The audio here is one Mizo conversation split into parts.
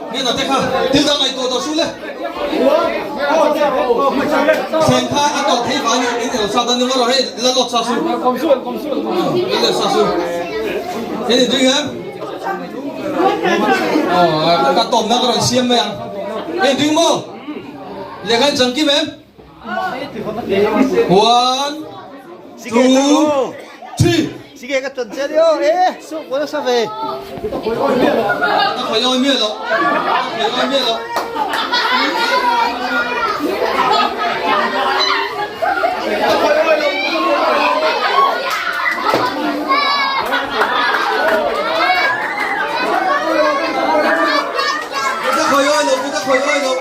Nge te kha thil dang ngaihtuah tawh suh le. Thleng kha a tawlh thei vang in in elo sa dan ni rawh hei la lawt sa su. La lawt sa su. He ni ding em? Oh, ka tawm na ka rawn siam mai ang. Hei ding maw? Lehkha in chang kim em? One, two, three. Sige ka tuan che dio e su ko sa ve. Ka khoi oi mi lo. Ka khoi oi mi lo. Ka khoi oi lo. Ka khoi oi lo, ka khoi oi lo.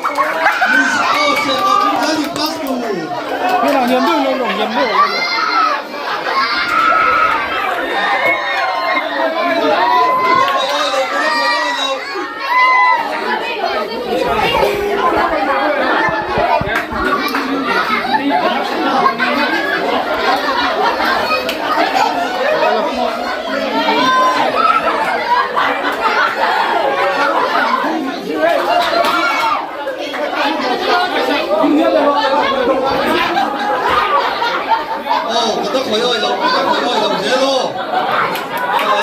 Aw ka ta khawi awi lo ka ta khawi awi lo zel aw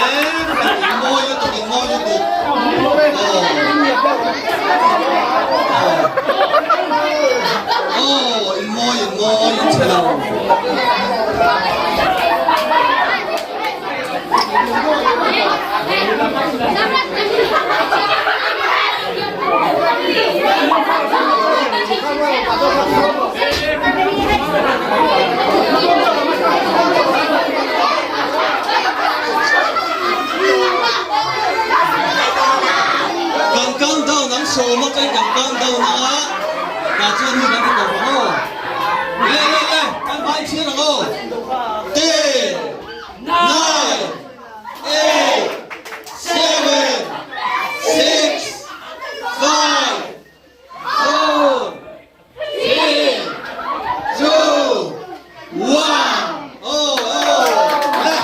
eh mawi lutuk in mawi lutuk aw aw in mawi in mawi in chhe lo. Kan count down ang sawm a chuan kan count down anga tah chuan hun an ti tawp ang aw. Le le le kan vai chhiar ang aw. Ten, nine, eight, seven, six, five, four, three, two, one. Aw aw le.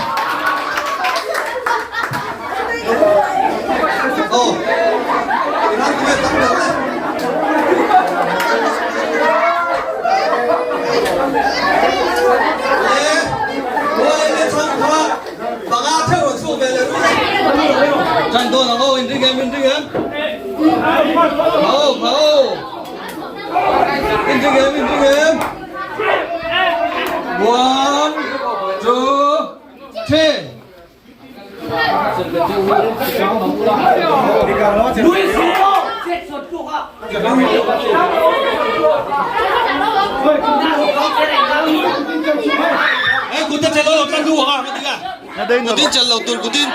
Aw inang tu nge tam lo le. Le Huai le chhang kha panga theuh rawn chhuak ve leh rul e. Tan dawn ang aw in ring em in ring em. Phau phau. In ring em in ring em. One, two, three. Ê, kut a chelh lo tlan lu ang a, ka ti a. Kutin chelh lo tur kutin.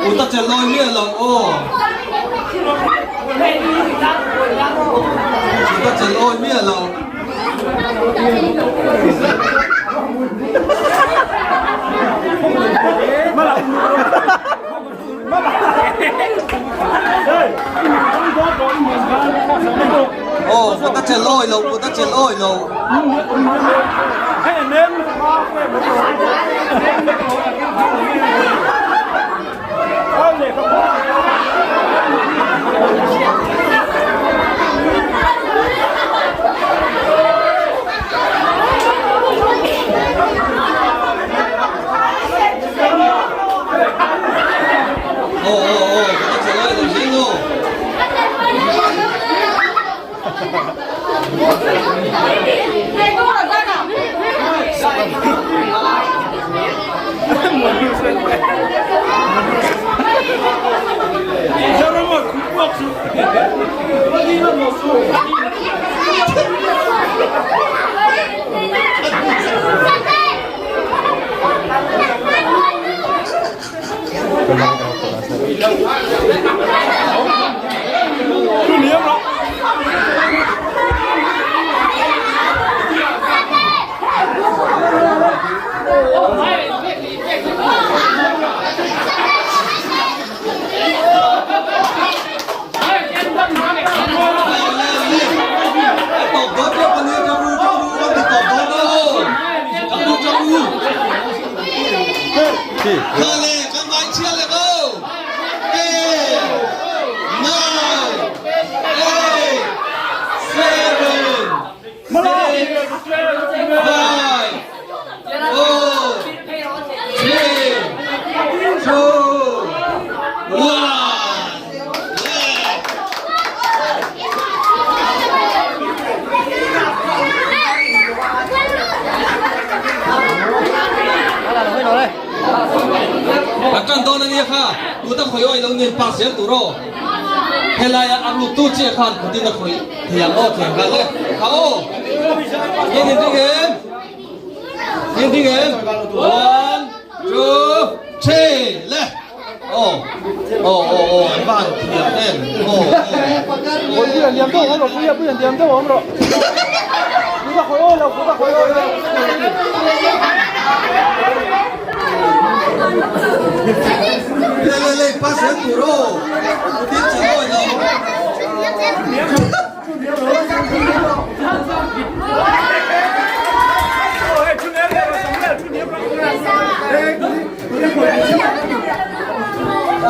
Kut a chelh lawi miah lo aw. Kut a chelh awi miah lo. Aw kut a chelh awi lo kut a chelh awi lo. Aw aw aw kut a chelh awi lo zel aw. Kha le kan vai chhia le ko. kha kut a khawih awih lo nen pass zel tur aw. Helaia a rut tu chiah khan kutin a khawih thei ang aw thiam khan le. Kha aw. Nin in ding em? Nin ding em? One, two, three, le. Aw. Aw aw aw an va han thiam em. Aw aw. Puia liam deuh awm rawh puia puia liam deuh awm rawh. Kut a khawih awih lo kut a khawih awih lo. Le le le pass zel tur aw. Kutin chan awih lo.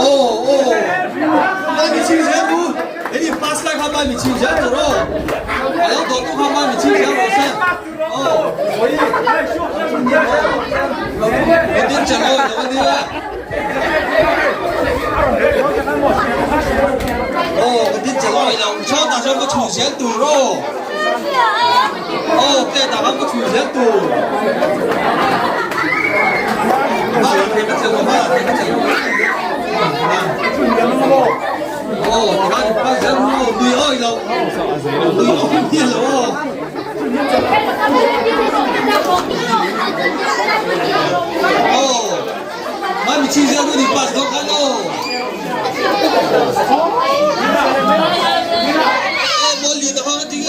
Aw aw mai mi chhing zel tu hei pass lai kha mai mi chhing zel tur aw a lo dawh tu kha mai mi chhing zel rawh se aw Kutin chan awih lo ania. Aw ka din chal awih lo chhuat ah chuan ka chhu zel tur aw aw plate ah khan ka chhu zel tur Bala thei ka chel lo bala thei ka chel lo aw tikhan in pass zel ru aw nui awih lo nui awih miah lo aw. Aw Mami chhi zel nu ni pass dawn khan aw. Aw mawl lian a hang a ting e.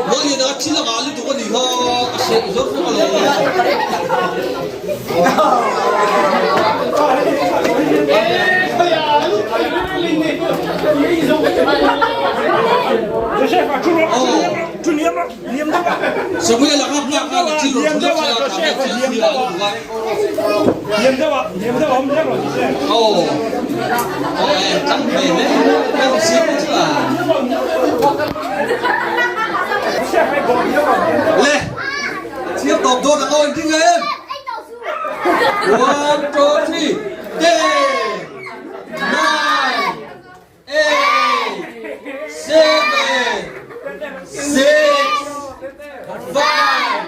Mawl lian a thil a ngah lutuk a ni kha a seh zawr fawk a lo. Aw. Samuel a kha hma khan a thil rawn thulak che a, tah hian thil thlir a lo duh a. Aw, aw e, tang ve hle, ka rawn siam mai chu a. Le, thiam tawp dawn ang aw, engtin nge em? One, two, three, ten, nine, eight, seven, six, five,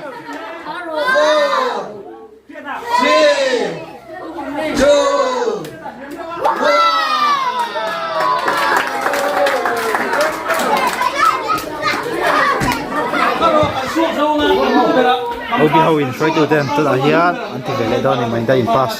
four, three, two, one. OB ho in hruaitu ten tunah hian an ti ve leh dawn a ni mai in pass.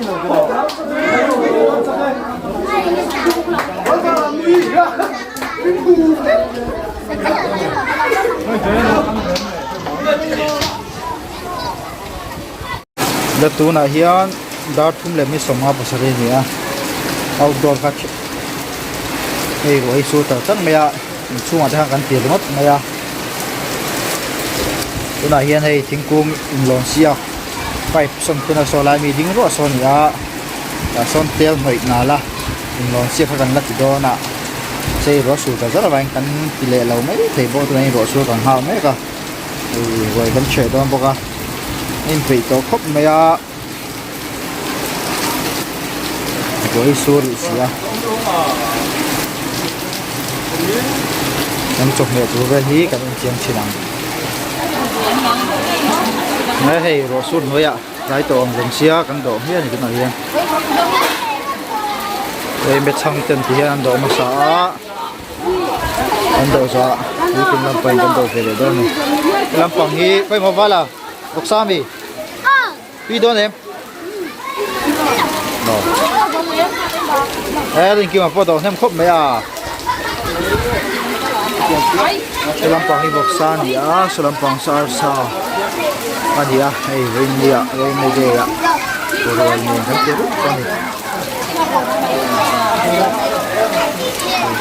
La tunah hian dar thum leh mi 57 a ni a outdoor kha hei ruah hi sur tar chang mai a inchhungah te khan kan tir ringawt mai a tunah hian hei thingkung inlawn siak pipe sawn khuna saw lai mi ding ruah saw a ni a tah sawn tel hnawih nal a inlawn siak kha kan la ti dawn a chei ruah sur ta zar avangin kan ti leh lo mai thei bawk tunah hian ruah sur kan nghak mek a hei ruai kan chheh dawn bawk a a inpeih tawh khawp mai a ruah hi sur rih si a kan chawhmeh tur vel hi kan inchiang thin ang hei ruah sur hnuaiah tlai tawh ang reng sia kan dawh hmiah a ni tunah hian hei mechhang ten ti hian an dawh hmasa a an dawh zawh ah puitling lampangin kan dawh ve leh dawn a ni he lampang hi khawimaw vala vawksa ami tui dawn em aw he rinkima pawh dawh hnem khawp mai a saw lampang hi vawksa a ni a saw lampang saw arsa a ni a hei vawiin ah vawiin day ah rual nen kan ti rup a ni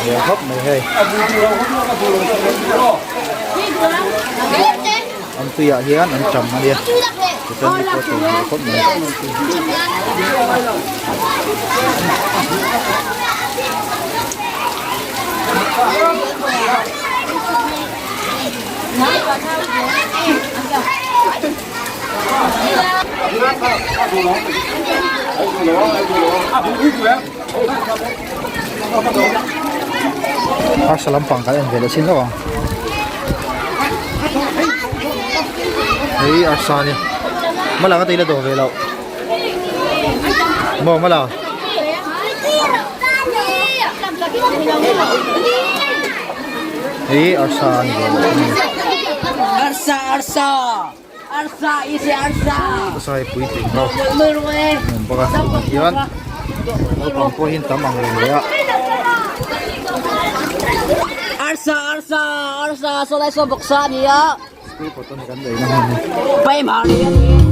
hmel khawp mai hei an tuiah hian an tam a nia tichuan mi pawh tui hmel khawp mai. Arsa lampang kan en ve leh chin lawk ang hei arsa a ni hma langa te ila dawh ve loh maw hma la hei arsa a ni ve leh a ni. Arsa arsa arsa isi arsa. Arsa hi puitling ho an awm bawk a tunah hian naupang pawh hi an tam ang reng leh a. Arsa arsa arsa sawlai saw bawksa a ni a. School kawt a ni kan neihna hmun hi. Paimar ni a ni.